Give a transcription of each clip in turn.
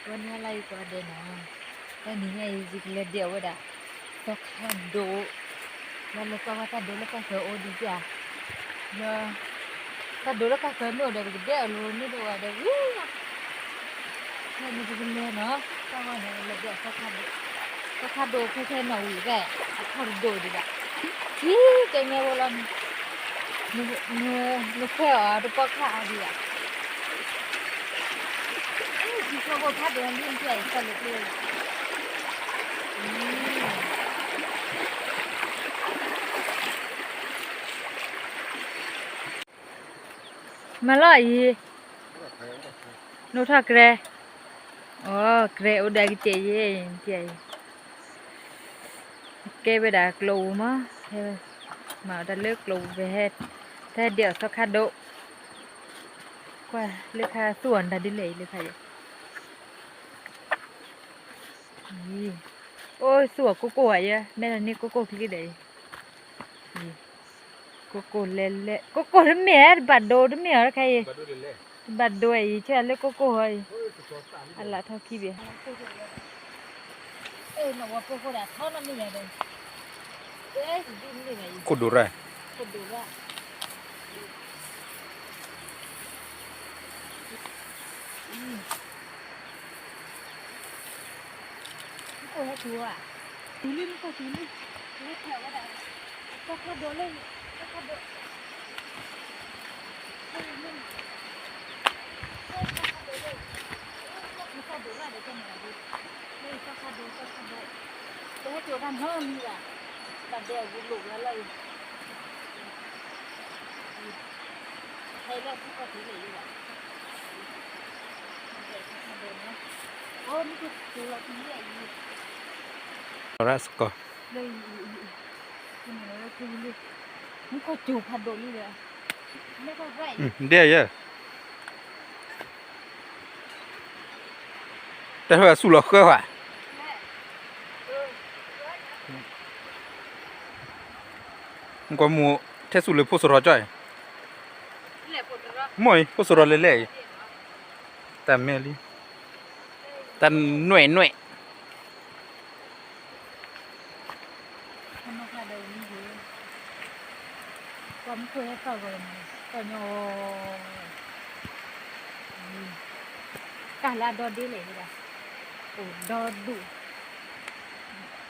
ဝဲန့ၣ်လၢယကိးဂၤဒဲးနီၤ, တနံၤညါအံၤ ယကလဲၤဒဲးအီၣ်ဝဲဒၣ် သီခါဒိၣ်, လၢလၢပှၤဝဲတၢ်ဒိၣ်လၢကီၢ်ဃၢၤအိၣ်ဒံးဧါ, လၢ တၢ်ဒိၣ်လၢကီၢ်ဃၢၤမ့ၢ်အိၣ်ဒီး ပကဒဲးအီၣ်လိၤန့ၣ်ဒီးဝဲဒီးဝံၤလီၤ, ဖဲန့ၣ်ပကလဲၤနီၤ, တၢ်ဝဲန့ၣ်လဲၤဒဲးအီၣ်သီခါဒိၣ်, သီခါဒိၣ်ဖဲဖဲနီၣ်ဝံၤဘၣ်, အထီၣ်တဒိၣ်ဒံးဘၣ်, ထံကဲညါဝဲလီၤ, နခွဲးအီၤတပီခါအါဒံးဘၣ် မၤလီၤအံၤ, နအိၣ်ထီၣ်ကြဲ, အိၣ်ကြဲအိၣ်ဒီးကစဲးယဲ, ကဲဝဲဒၣ်ကျိပူၤမး, မၤအီၤတၢ်လၢကျိပူၤဖဲ, တၢ်ဒဲးအီၣ်သီခါဒိၣ်, ကွၢ်လၢခါသူၣ်အီၤတၢ်ဒ်လဲၣ်အံၤလၢခါအံၤ အိၣ်သူၣ်အီၤကိၢ်ကိၢ်ဝဲယဲ, မ့ၢ်တၢ်န့ၣ်ကိၢ်ကိၢ်ချံဒီးအံၤ, ကိၢ်ကိၢ်လဲၤလဲၤ, ကိၢ်ကိၢ်တမ့ၢ်ဧါ, တဘၣ်ဒိတမ့ၢ်ဧါတခါအံၤ, တဘၣ်ဒိအံၤ ဆဲးလၢကိၢ်ကိၢ်ဟီအံၤ, အလၢထီၣ်ခံဘ့ၣ် ခိၣ်ဒိၣ်ရၣ်, မူခိၣ်ဟဲတုၤဧါ, တုၤလံ မူခိၣ်တုၤလံ, တုၤလံဖဲအဝဲဒၣ်, သီခါဒိၣ်လၢ, သီခါဒိၣ်, သီခါဒိၣ်လၢ, သီခါဒိၣ်ရၣ်ဒီးကဲန့ၣ်လီၤ, လၢသီခါဒိၣ် သီခါဒိၣ်, ပဟဲကၠိတၢ်နီတမံၤဘၣ်, ဘၣ်ဒဲးအဂုာ်လိာ်ဝဲလီၤအံၤ, ဟဲလၢထံကီၢ်တုၤလၢယဘၣ်, အိၣ်မူခိၣ်တုၤလီၤတုၤလံအံၤ, ရၣ်စကီး, လၢအံၤ, မူခိၣ်ကၠိဖးဒိၣ်လံဒီး, ဒဲးယဲ တၢ်ဟဲဆူၣ်လီၤဃၢဃၣ်, ကွၢ်မူ, ထဲဆူၣ်လၢဖိစရီကၠီအံၤ, မ့ၢ်အံၤ ဖိစရီလဲၤလဲၣ်အံၤ, တၢ်မဲာ်လံ, တၢ်နွဲၣ်နွဲၣ် တၢ်လၢအဒီဒ့လဲၣ်, အိၣ်ဒီဒူၣ်,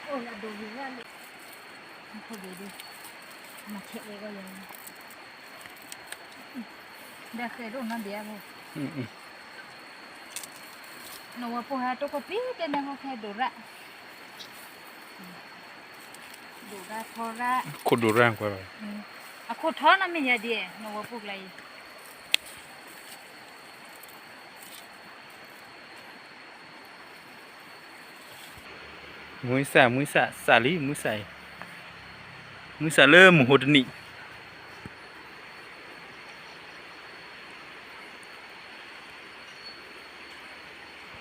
အိၣ်လၢအဒီဂ့ၤဝဲလၢ, မူခိၣ်ဒိၣ်ဒိၣ်, မၤဆဲးအဲၣ်ဂီၢ်ယၤ, ဒီးဃဲးဒိၣ်နီၢ်ဒံးအါဘၣ်, နဝဲပူၤဟဲတိၢ်ခိၣ်ပံတဲနဲဟိခဲဒိၣ်ရၣ်, ဒိၣ်ရၣ်ထီရၣ်, ခိၣ်ဒိၣ်ရၣ်ကွၢ်, အခိၣ်ထီနီၢ်မ့ၢ်ယၤဒ်, နဝဲပူၤကျါအံၤ မုၢ်စၢ် မုၢ်စၢ် စၢ်လံ မုၢ်စၢ်အံၤ, မုၢ်စၢ်လၢမုၢ်ဟိတနံၣ်,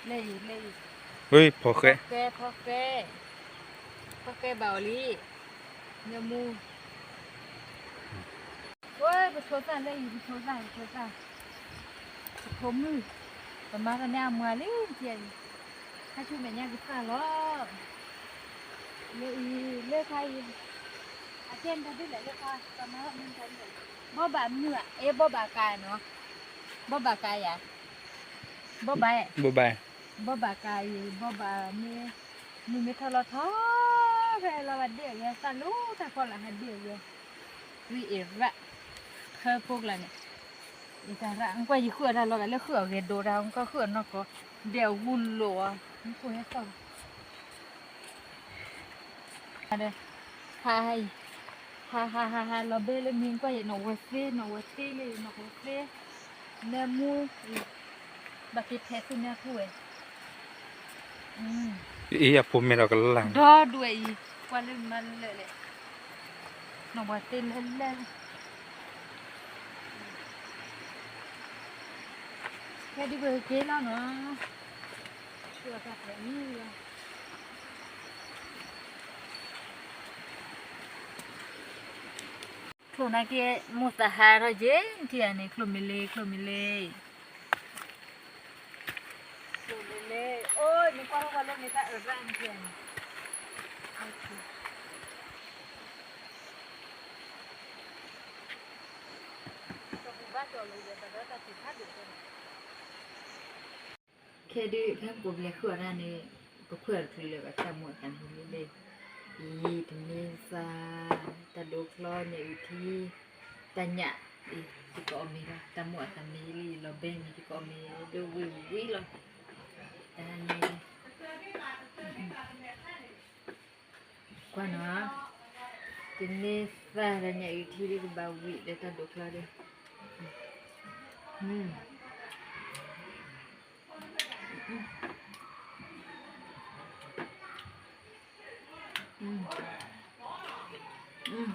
လၢအံၤ လၢအံၤ, ဝဲဖီၣ်ဃဲ, ဖီၣ်ဃဲ, ဖီၣ်ဃဲဘၣ်အီၤလံ, နမူ ဝဲ ပဆိသၣ်လၢအံၤ ပဆိသၣ် ပဆိသၣ်, ပဖိမုၣ်, ပမၤသးန့ၢ်အမွှၤလံ ကဲအံၤ, ဟဲဆူမဲာ်ညါကစၢ်လီၤ, လၢအံၤ လၢခါအံၤ, အကဲနတၢ်ဒ်လဲၣ်လၢခါ ပမၤသးန့ၢ်တၢ်ဒ်လဲၣ်, ဘီဘၣ်မုၢ်ဧါ အဲ ဘီဘၣ်ကါနီၤ, ဘီဘၣ်ကါယၤ, ဘီဘၣ်, ဘီဘၣ်, ဘီဘၣ်ကါအံၤ ဘီဘၣ်မ့ၢ်, မုၢ်မ့ၢ်ထီၣ်လီၤထီ, ဖဲလီၤဘၣ်ဒ့ၣ်အဂဲၤ သၣ်လူတၢ်ဖီလာ်ဟဲဒ့ၣ်အဂဲၤ, ဝံအ့ၣ်ရၣ်, ဟဲဖိကလာ်န့ၣ်, အံၤတၢ်ရၣ် နကွၢ်ယဃုအီၤတၢ်လီၤဘၣ်လၢဃုအီၤဂဲၤဒိးတၢ် နကွၢ်ဃုအီၤနီၢ်ကီၢ်, ဒဲးအဂူလိာ်အီၤ မူခိၣ်ဟဲသီၣ် ဟါ, ဟါဟါဟါဟါ လီၤဘဲလၢမံကွၢ်ယဲ နီၢ်ဝဲသ့ နီၢ်ဝဲသ့လၢ နီၢ်ဝဲသ့, နၢမူ, ဘၣ်က့ၤထဲးသူနၢ်ထူဝဲ, အ့ၣ် အဖိမဲာ်ဒီးကလၢ်, ဒီဒွဲၣ်အံၤ ကွၢ်လၢမၤလၢာ်လဲၣ်, နီၢ်ဝဲသ့လၢလၢ ဖဲဒုးပကက့ၤလီၤနီၤ, ဆိၣ်အတၢ်ဖဲအံၤလီၤ, ချိၣ်နာ်က့ မိၢ်သးဟးထီၣ်က့ၤ ထံၣ်ဧါန့ၣ် ချိၣ်မ့ၢ်လ့ ချိၣ်မ့ၢ်လ့, ချိၣ်မ့ၢ်လ့, ခဲဒုး ဖဲမကိးပလဲၤဃုအီၣ်တၢ်န့ၣ် ပခွဲးအီၤတချုးလၢၤဘၣ် တၢ်မိၣ်အသးမံလံလၢ ယံာ်တမံၤသး တၢ်ဒိးချီ ညၣ်အုၣ်ထံ တၢ်ညၣ်အံၤ ယကအီၣ်မ့ၤလီၤ တၢ်မိၣ်အသးမံလံ လီၤဘဲမ့ၤ ယကအီၣ်မ့ၤလၢဝံၤဝံၤလီၤ တၢ်ညၣ်အံၤ ကွၢ်နီၤ, တန့ၢ်သၣ်ဒီးညၣ်အုၣ်ထံဒ်ကဘၣ်ဝံၤဒီးတၢ်ဒိးချီဒ်,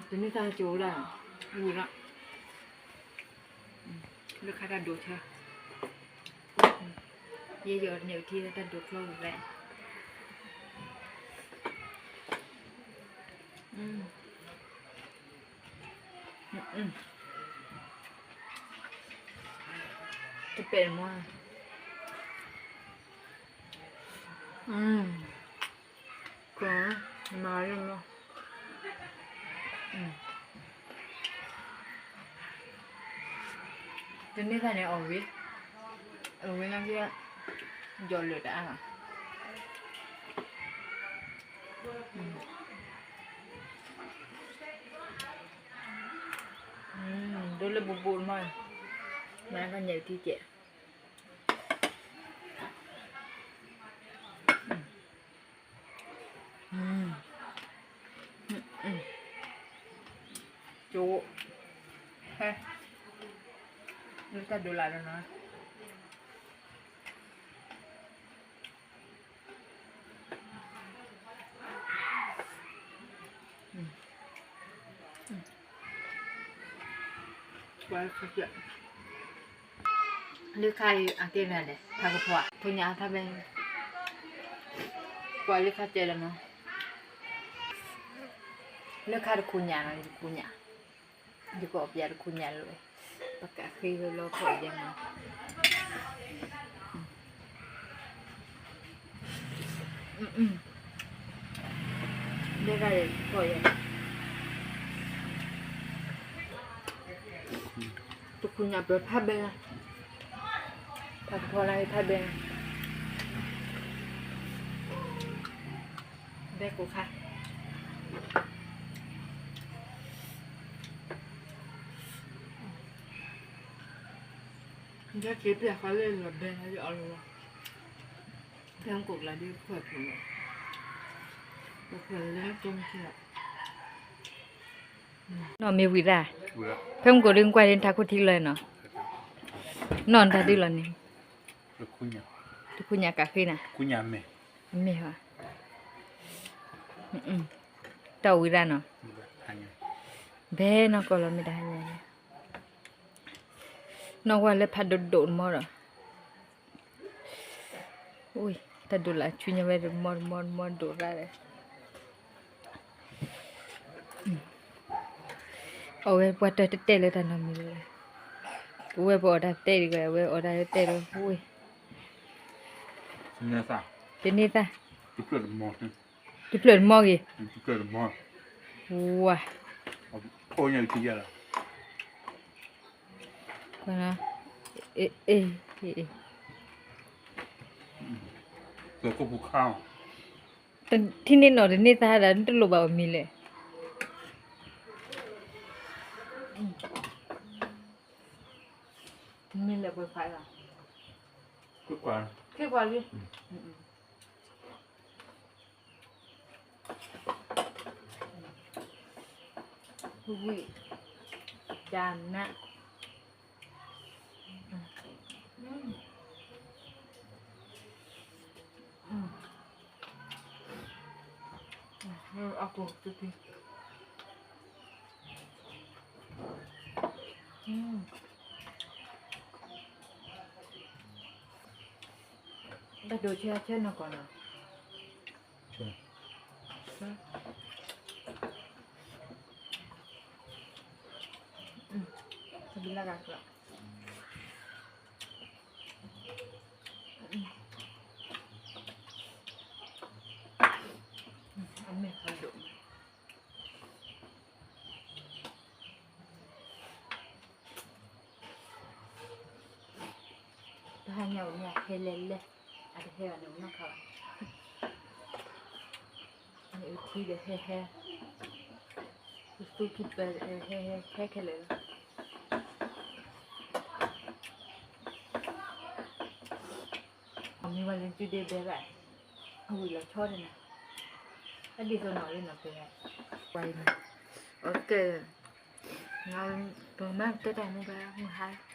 တန့ၢ်သၣ်ကၠိဒၣ်, ဝံၤလီၤ, လၢခါတၢ်ဒိးချီ ယဲယီၤန့ၣ်ထံလၢတၢ်ဒိးချီဝဲ, တပဲာ်မီၢ်, ကမၤလၢမီၢ်, တန့ၢ်သၣ်န့ၣ်အီၣ်ဝံၤ, အဝဲလၢက, ယီၤလၢာ်တအါလီၤ, ဒိလၢဘူးဘူးမီၢ်, မၤကညၣ်ထံကဲး ကၠိ, ဟဲ, လၢတၢ်ဒိးလၢ်ဒီးနီၤ, လၢခါအံၤအကဲနၤလဲၣ် ဖးကဖီ, ခိၣ်ညၣ်ဖးဘဲ, ကွၢ်လၢခါတဲလၢမီၢ်, လၢခါတခိၣ်ညၣ်နီၤ တခိၣ်ညၣ်, ယကအီၣ်ပျးတခိၣ်ညၣ်လၢ, ပကးဃ့ဝဲလီၤခီၣ်ယဲမီၢ် ဒဲဒၣ်ယကီၢ်ယဲ, တခိၣ်ညၣ်ပၢၤဖးဘဲ, ဖးကဖီလၢဖးဘဲ, ဘဲကိးခါ, ဒ်က့ၤပျၢ်ဃီလၢလီၤဘဲလီၤအီၤလီၤ, ဖဲမကိးကျါဒ်ခွဲးပူၤလီၤ, ပခွဲးလၢကဲမုၢ်ထံလီၤ, နီၢ်မ့ၢ်ဝံၤဒၣ်, ဖဲမကိးဒ်ကွၢ်ဒ်ထးခိၣ်ထံလီၤနီၤ, နီၢ်တၢ်ဒ်လီၤန့ၣ်, တခိၣ်ညၣ်ကးဃ့နၤ, မ့ၢ်ဟီ, တၢ်ဝံၤဒၣ်နီၤ, ဘဲနီၢ်ကီၢ်လီၤမ့ၢ်တဟါညါ, နီၢ်ဝဲလၢဖးဒိၣ်ဒိၣ်တမီၢ်ဒီး တၢ်ဒိၣ်လၢအဆူညါဝဲတမီၢ်တမီၢ်တမီၢ်ဒိၣ်ရၣ်ဒီး, အီၣ်ဝဲပှၤတၢၢ်တဲာ်တဲာ်လၢတၢ်နီတမံၤလၢၤ, ပဝဲပအီၣ်တၢ်တဲာ်ဒံးဝဲ အဝဲအီၣ်တၢ်တဲာ်လၢပဝဲ, တန့ၢ်သၣ်, တဖျၢၣ်တမီၢ်ဂ့ၤ, ဝါ, ထံၣ်န့ၢ်နီၢ်တန့ၢ်သၣ်ဒၣ် နတလိၣ်ဘၣ်အီၣ်မ့ၤလဲၣ်, မ့ၢ်လဲၣ်ပှဲၤဖးလီၤ, ခဲပှၤလံ, ဝံၣ်, တၢ်နး, အကိၣ်တပံၤ, ဘၣ်ဒိးဆၢဆၢနီၢ်ကီၢ်နီၤ, ဘိလၢဂၤကျီၢ်, ညၣ်အိၣ်မ့ၢ်ဟဲလဲၣ်လဲၣ်, အတဟဲဘၣ်န့ၣ် အိၣ်နီၢ်ခါဘၣ်. မ့ၢ်အုၣ်ထံဒီးဟဲဟဲ, သူသူခံပၢၤ ဟဲဟဲခဲခဲလၢာ်လီၤ. အမ့ၢ်ဝဲလၢစုဒ့ဘဲဘၣ်, အဝံၤလီၤဆီန့ၣ်နီၤ, အဒ်သိးနီၤလၢနီၤဖဲ, ဝါအံၤနီၤ, အကဲ, ပမၤတဲတၢ်မူဘၣ်မုၢ်ဟါ